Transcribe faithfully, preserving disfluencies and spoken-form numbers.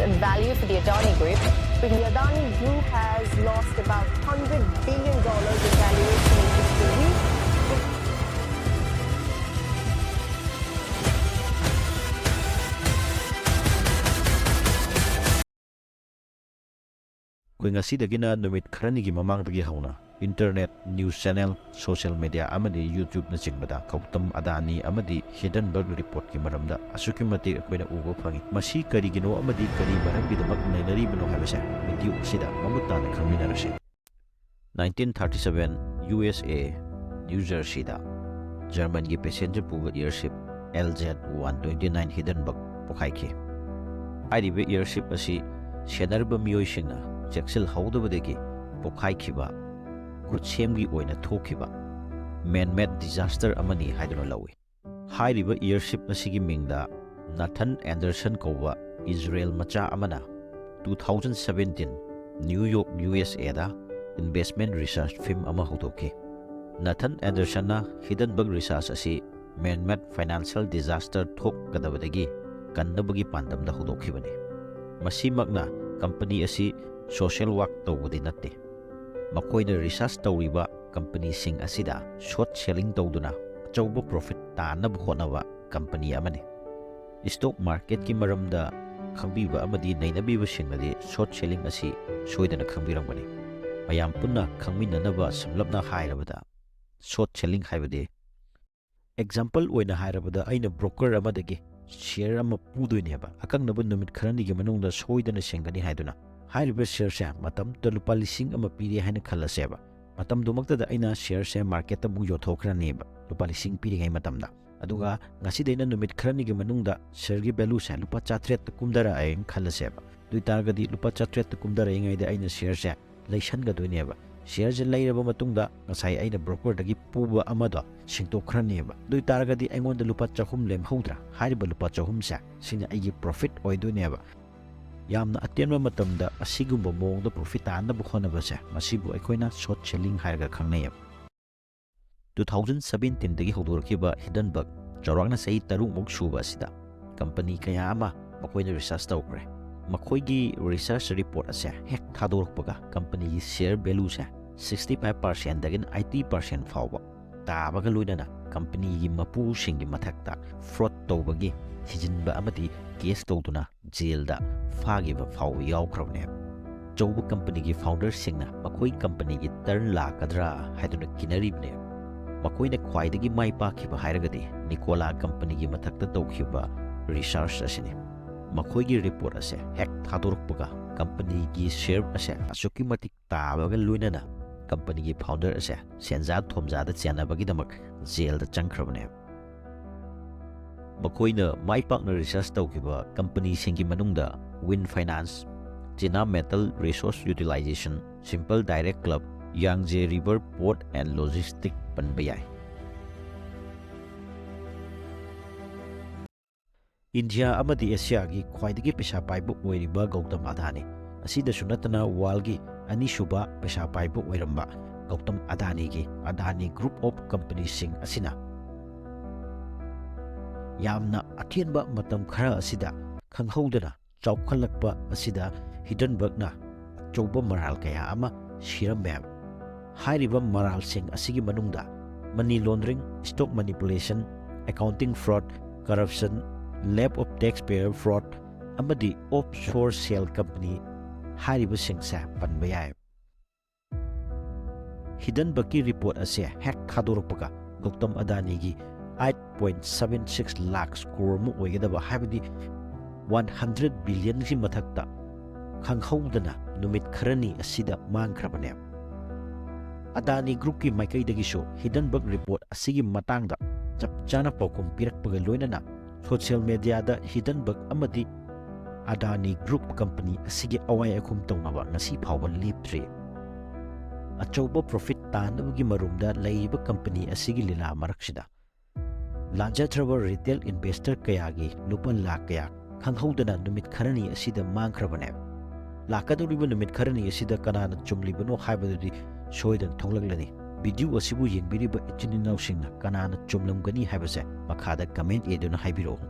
And value for the Adani Group. The Adani Group has lost about one hundred billion dollars in valuation in just a week. ꯑꯩꯈꯣꯏ ꯉꯁꯤꯗꯒꯤꯅ ꯅꯨꯃꯤꯠ ꯈꯔꯅꯤꯒꯤ ꯃꯃꯥꯡꯗꯒꯤ ꯍꯧꯅ internet, news channel, social media ꯑꯃꯗꯤ YouTubeꯅꯆꯤꯡꯕꯗ ꯒꯧꯇꯝ ꯑꯗꯥꯅꯤ ꯑꯃꯗꯤ ꯍꯤꯗꯟꯕꯔꯒ reportꯀꯤ ꯃꯔꯝꯗ ꯑꯁꯨꯛꯀꯤ ꯃꯇꯤꯛ ꯑꯩꯈꯣꯏꯅ ꯎꯕ ꯐꯪꯉꯤ꯫ ꯃꯁꯤ ꯀꯔꯤꯒꯤꯅꯣ ꯑꯃꯗꯤ ꯀꯔꯤ ꯃꯔꯝꯒꯤꯗꯃꯛ ꯅꯩꯅꯔꯤꯕꯅꯣ ꯍꯥꯏꯕꯁꯦ video ꯑꯁꯤꯗ ꯃꯃꯨꯠ ꯇꯥꯅ ꯈꯪꯃꯤꯟꯅꯔꯁꯤ꯫ Nineteen thirty seven USA New Jerseyꯗ Germanꯒꯤ passenger ꯄꯨꯕ airship LZ one twenty nine Hindenburg ꯄꯣꯈꯥꯏꯈꯤ꯫ ꯍꯥꯏꯔꯤꯕ airship ꯑꯁꯤ ꯁꯦꯟꯅꯔꯕ ꯃꯤꯑꯣꯏꯁꯤꯡꯅ ꯆꯦꯛꯁꯤꯜꯍꯧꯗꯕꯗꯒꯤ ꯄꯣꯈꯥꯏꯈꯤꯕ, ꯈꯨꯠꯁꯦꯝꯒꯤ ꯑꯣꯏꯅ ꯊꯣꯛꯈꯤꯕ man-made disaster ꯑꯃꯅꯤ ꯍꯥꯏꯗꯨꯅ ꯂꯧꯏ꯫ ꯍꯥꯏꯔꯤꯕ airship ꯑꯁꯤꯒꯤ ꯃꯤꯡꯗ ꯅꯥꯊꯟ ꯑꯦꯟꯗꯔꯁꯟ ꯀꯧꯕ ꯏꯖꯔꯦꯜ ꯃꯆꯥ ꯑꯃꯅ two thousand seventeen New York USAꯗ investment research firm ꯑꯃ ꯍꯧꯗꯣꯛꯈꯤ꯫ ꯅꯥꯊꯟ ꯑꯦꯟꯗꯔꯁꯟꯅ Hindenburg research ꯑꯁꯤ man-made financial disaster ꯊꯣꯛꯀꯗꯕꯗꯒꯤ ꯀꯟꯅꯕꯒꯤ ꯄꯥꯟꯗꯝꯗ ꯍꯧꯗꯣꯛꯈꯤꯕꯅꯤ꯫ ꯃꯁꯤꯃꯛꯅ company ꯑꯁꯤ social work ꯇꯧꯕꯗꯤ ꯅꯠꯇꯦ꯫ ꯃꯈꯣꯏꯅ research ꯇꯧꯔꯤꯕ companyꯁꯤꯡ ꯑꯁꯤꯗ short selling ꯇꯧꯗꯨꯅ ꯑꯆꯧꯕ profit ꯇꯥꯟꯅꯕ ꯍꯣꯠꯅꯕ company ꯑꯃꯅꯤ꯫ Stock marketꯀꯤ ꯃꯔꯝꯗ ꯈꯪꯕꯤꯕ ꯑꯃꯗꯤ ꯅꯩꯅꯕꯤꯕꯁꯤꯡꯅꯗꯤ short selling ꯑꯁꯤ ꯁꯣꯏꯗꯅ ꯈꯪꯕꯤꯔꯝꯒꯅꯤ꯫ ꯃꯌꯥꯝ ꯄꯨꯟꯅ ꯈꯪꯃꯤꯟꯅꯅꯕ ꯁꯝꯂꯞꯅ ꯍꯥꯏꯔꯕꯗ, short selling ꯍꯥꯏꯕꯗꯤ, example ꯑꯣꯏꯅ ꯍꯥꯏꯔꯕꯗ, ꯑꯩꯅ broker ꯑꯃꯗꯒꯤ share ꯑꯃ ꯄꯨꯗꯣꯏꯅꯦꯕ, ꯑꯀꯛꯅꯕ ꯅꯨꯃꯤꯠ ꯈꯔꯅꯤꯒꯤ ꯃꯅꯨꯡꯗ ꯁꯣꯏꯗꯅ ꯁꯤꯡꯒꯅꯤ ꯍꯥꯏꯗꯨꯅ꯫ ꯍꯥꯏꯔꯤꯕ shareꯁꯦ ꯃꯇꯝꯗꯨꯗ ꯂꯨꯄꯥ ꯂꯤꯁꯤꯡ ꯑꯃ ꯄꯤꯔꯦ ꯍꯥꯏꯅ ꯈꯜꯂꯁꯦꯕ꯫ ꯃꯇꯝꯗꯨꯃꯛꯇꯗ ꯑꯩꯅ shareꯁꯦ marketꯇ ꯑꯃꯨꯛ ꯌꯣꯟꯊꯣꯛꯈ꯭ꯔꯅꯦꯕ, ꯂꯨꯄꯥ ꯂꯤꯁꯤꯡ ꯄꯤꯔꯤꯉꯩ ꯃꯇꯝꯗ꯫ ꯑꯗꯨꯒ ꯉꯁꯤꯗꯩꯅ ꯅꯨꯃꯤꯠ ꯈꯔꯅꯤꯒꯤ ꯃꯅꯨꯡꯗ shareꯒꯤ valueꯁꯦ ꯂꯨꯄꯥ ꯆꯥꯇ꯭ꯔꯦꯠꯇ ꯀꯨꯝꯊꯔꯛꯑꯦꯅ ꯈꯜꯂꯁꯦꯕ꯫ ꯑꯗꯨ ꯑꯣꯏꯇꯥꯔꯒꯗꯤ ꯂꯨꯄꯥ ꯆꯥꯇ꯭ꯔꯦꯠꯇ ꯀꯨꯝꯊꯔꯛꯏꯉꯩꯗ ꯑꯩꯅ shareꯁꯦ ꯂꯩꯁꯟꯒꯗꯣꯏꯅꯦꯕ꯫ Shareꯁꯦ ꯂꯩꯔꯕ ꯃꯇꯨꯡꯗ ꯉꯁꯥꯏ ꯑꯩꯅ brokerꯗꯒꯤ ꯄꯨꯕ ꯑꯃꯗꯣ ꯁꯤꯡꯇꯣꯛꯈ꯭ꯔꯅꯦꯕ꯫ ꯑꯗꯨ ꯑꯣꯏꯇꯥꯔꯒꯗꯤ ꯑꯩꯉꯣꯟꯗ ꯂꯨꯄꯥ ꯆꯍꯨꯝ ꯂꯦꯝꯍꯧꯗ꯭ꯔꯥ? ꯍꯥꯏꯔꯤꯕ ꯂꯨꯄꯥ ꯆꯍꯨꯝꯁꯦ, ꯁꯤꯅ ꯑꯩꯒꯤ profit ꯑꯣꯏꯗꯣꯏꯅꯦꯕ꯫ ꯌꯥꯝꯅ ꯑꯇꯦꯟꯕ ꯃꯇꯝꯗ ꯑꯁꯤꯒꯨꯝꯕ ꯃꯑꯣꯡꯗ profit ꯇꯥꯟꯅꯕ ꯍꯣꯠꯅꯕꯁꯦ, ꯃꯁꯤꯕꯨ ꯑꯩꯈꯣꯏꯅ short selling ꯍꯥꯏꯔꯒ ꯈꯪꯅꯩꯌꯦꯕ꯫ Two thousand seventeenꯗꯒꯤ ꯍꯧꯗꯣꯔꯛꯈꯤꯕ Hindenburg ꯆꯥꯎꯔꯥꯛꯅ ꯆꯍꯤ ꯇꯔꯨꯛꯃꯨꯛ ꯁꯨꯕ ꯑꯁꯤꯗ company ꯀꯌꯥ ꯑꯃ ꯃꯈꯣꯏꯅ research ꯇꯧꯈ꯭ꯔꯦ꯫ ꯃꯈꯣꯏꯒꯤ research report ꯑꯁꯦ ꯍꯦꯛ ꯊꯥꯗꯣꯔꯛꯄꯒ companyꯒꯤ share valueꯁꯦ sixty five percentꯗꯒꯤꯅ eighty percent ꯐꯥꯎꯕ ꯇꯥꯕꯒ ꯂꯣꯏꯅꯅ companyꯒꯤ ꯃꯄꯨꯁꯤꯡꯒꯤ ꯃꯊꯛꯇ fraud ꯇꯧꯕꯒꯤ ꯊꯤꯖꯤꯟꯕ ꯑꯃꯗꯤ case ꯇꯧꯗꯨꯅ jailꯗ ꯐꯥꯈꯤꯕ ꯐꯥꯎꯕ ꯌꯥꯎꯈ꯭ꯔꯕꯅꯦ꯫ ꯑꯆꯧꯕ companyꯒꯤ founderꯁꯤꯡꯅ ꯃꯈꯣꯏ companyꯒꯤ turn ꯂꯥꯛꯀꯗ꯭ꯔꯥ ꯍꯥꯏꯗꯨꯅ ꯀꯤꯅꯔꯤꯕꯅꯦ꯫ ꯃꯈꯣꯏꯅ ꯈ꯭ꯋꯥꯏꯗꯒꯤ ꯃꯥꯏ ꯄꯥꯛꯈꯤꯕ ꯍꯥꯏꯔꯒꯗꯤ Nikola companyꯒꯤ ꯃꯊꯛꯇ ꯇꯧꯈꯤꯕ research ꯑꯁꯤꯅꯤ꯫ ꯃꯈꯣꯏꯒꯤ report ꯑꯁꯦ ꯍꯦꯛ ꯊꯥꯗꯣꯔꯛꯄꯒ companyꯒꯤ share ꯑꯁꯦ ꯑꯁꯨꯛꯀꯤ ꯃꯇꯤꯛ ꯇꯥꯕꯒ ꯂꯣꯏꯅꯅ companyꯒꯤ founder ꯑꯁꯦ ꯁꯦꯟꯖꯥ ꯊꯨꯝꯖꯥꯗ ꯆꯦꯟꯅꯕꯒꯤꯗꯃꯛ jailꯗ ꯆꯪꯈ꯭ꯔꯕꯅꯦ꯫ ꯃꯈꯣꯏꯅ ꯃꯥꯏ ꯄꯥꯛꯅ research ꯇꯧꯈꯤꯕ companyꯁꯤꯡꯒꯤ ꯃꯅꯨꯡꯗ Win Finance, China Metal Resource Utilization, Simple Direct Club, Yangtze River Port and Logistic ꯄꯟꯕ ꯌꯥꯏ꯫ ꯏꯟꯗꯤꯌꯥ ꯑꯃꯗꯤ ꯑꯦꯁꯤꯌꯥꯒꯤ ꯈ꯭ꯋꯥꯏꯗꯒꯤ ꯄꯩꯁꯥ ꯄꯥꯏꯕ ꯑꯣꯏꯔꯤꯕ ꯒꯧꯇꯝ ꯑꯗꯥꯅꯤ ꯑꯁꯤꯗꯁꯨ ꯅꯠꯇꯅ worldꯒꯤ ꯑꯅꯤꯁꯨꯕ ꯄꯩꯁꯥ ꯄꯥꯏꯕ ꯑꯣꯏꯔꯝꯕ ꯒꯧꯇꯝ ꯑꯗꯥꯅꯤꯒꯤ Adani Group of Companyꯁꯤꯡ ꯑꯁꯤꯅ ꯌꯥꯝꯅ ꯑꯇꯦꯟꯕ ꯃꯇꯝ ꯈꯔ ꯑꯁꯤꯗ ꯈꯪꯍꯧꯗꯅ ꯆꯥꯎꯈꯠꯂꯛꯄ ꯑꯁꯤꯗ ꯍꯤꯗꯟꯕꯔꯒꯅ ꯑꯆꯧꯕ ꯃꯔꯥꯜ ꯀꯌꯥ ꯑꯃ ꯁꯤꯔꯝꯃꯦ ꯍꯥꯏꯕ꯫ ꯍꯥꯏꯔꯤꯕ ꯃꯔꯥꯜꯁꯤꯡ ꯑꯁꯤꯒꯤ ꯃꯅꯨꯡꯗ money laundering, stock manipulation, accounting fraud, corruption, lapse of taxpayer fraud ꯑꯃꯗꯤ offshore shell company ꯍꯥꯏꯔꯤꯕꯁꯤꯡꯁꯦ ꯄꯟꯕ ꯌꯥꯏ꯫ ꯍꯤꯗꯟꯕꯔꯒꯀꯤ report ꯑꯁꯦ ꯍꯦꯛ ꯊꯥꯗꯣꯔꯛꯄꯒ Gautam ꯑꯗꯥꯅꯤꯒꯤ eight point seven six lakh crore ꯑꯃ ꯑꯣꯏꯒꯗꯕ, ꯍꯥꯏꯕꯗꯤ one hundred billionꯒꯤ ꯃꯊꯛꯇ ꯈꯪꯍꯧꯗꯅ ꯅꯨꯃꯤꯠ ꯈꯔꯅꯤ ꯑꯁꯤꯗ ꯃꯥꯡꯈ꯭ꯔꯕꯅꯦ꯫ ꯑꯗꯥꯅꯤ Groupꯀꯤ ꯃꯥꯏꯀꯩꯗꯒꯤꯁꯨ ꯍꯤꯗꯟꯕꯔꯒ report ꯑꯁꯤꯒꯤ ꯃꯇꯥꯡꯗ ꯆꯞ ꯆꯥꯅ ꯄꯥꯎꯈꯨꯝ ꯄꯤꯔꯛꯄꯒ ꯂꯣꯏꯅꯅ social mediaꯗ ꯍꯤꯗꯟꯕꯔꯒ ꯑꯃꯗꯤ ꯑꯗꯥꯅꯤ Group company ꯑꯁꯤꯒꯤ ꯑꯋꯥꯏ ꯑꯈꯨꯝ ꯇꯧꯅꯕ ꯉꯁꯤ ꯐꯥꯎꯕ ꯂꯦꯞꯇ꯭ꯔꯤ꯫ ꯑꯆꯧꯕ profit ꯇꯥꯟꯅꯕꯒꯤ ꯃꯔꯨꯝꯗ ꯂꯩꯔꯤꯕ company ꯑꯁꯤꯒꯤ ꯂꯤꯂꯥ ꯃꯔꯛꯁꯤꯗ ꯂꯥꯟꯖꯗ꯭ꯔꯕ retail investor ꯀꯌꯥꯒꯤ ꯂꯨꯄꯥ ꯂꯥꯈ ꯀꯌꯥ ꯈꯪꯍꯧꯗꯅ ꯅꯨꯃꯤꯠ ꯈꯔꯅꯤ ꯑꯁꯤꯗ ꯃꯥꯡꯈ꯭ꯔꯕꯅꯦ꯫ ꯂꯥꯛꯀꯗꯧꯔꯤꯕ ꯅꯨꯃꯤꯠ ꯈꯔꯅꯤ ꯑꯁꯤꯗ ꯀꯅꯥꯅ ꯆꯨꯝꯂꯤꯕꯅꯣ ꯍꯥꯏꯕꯗꯨꯗꯤ ꯁꯣꯏꯗꯅ ꯊꯣꯛꯂꯛꯂꯅꯤ꯫ Video ꯑꯁꯤꯕꯨ ꯌꯦꯡꯕꯤꯔꯤꯕ ꯏꯆꯤꯟ ꯏꯅꯥꯎꯁꯤꯡꯅ ꯀꯅꯥꯅ ꯆꯨꯝꯂꯝꯒꯅꯤ ꯍꯥꯏꯕꯁꯦ ꯃꯈꯥꯗ comment ꯏꯗꯨꯅ ꯍꯥꯏꯕꯤꯔꯛꯎ꯫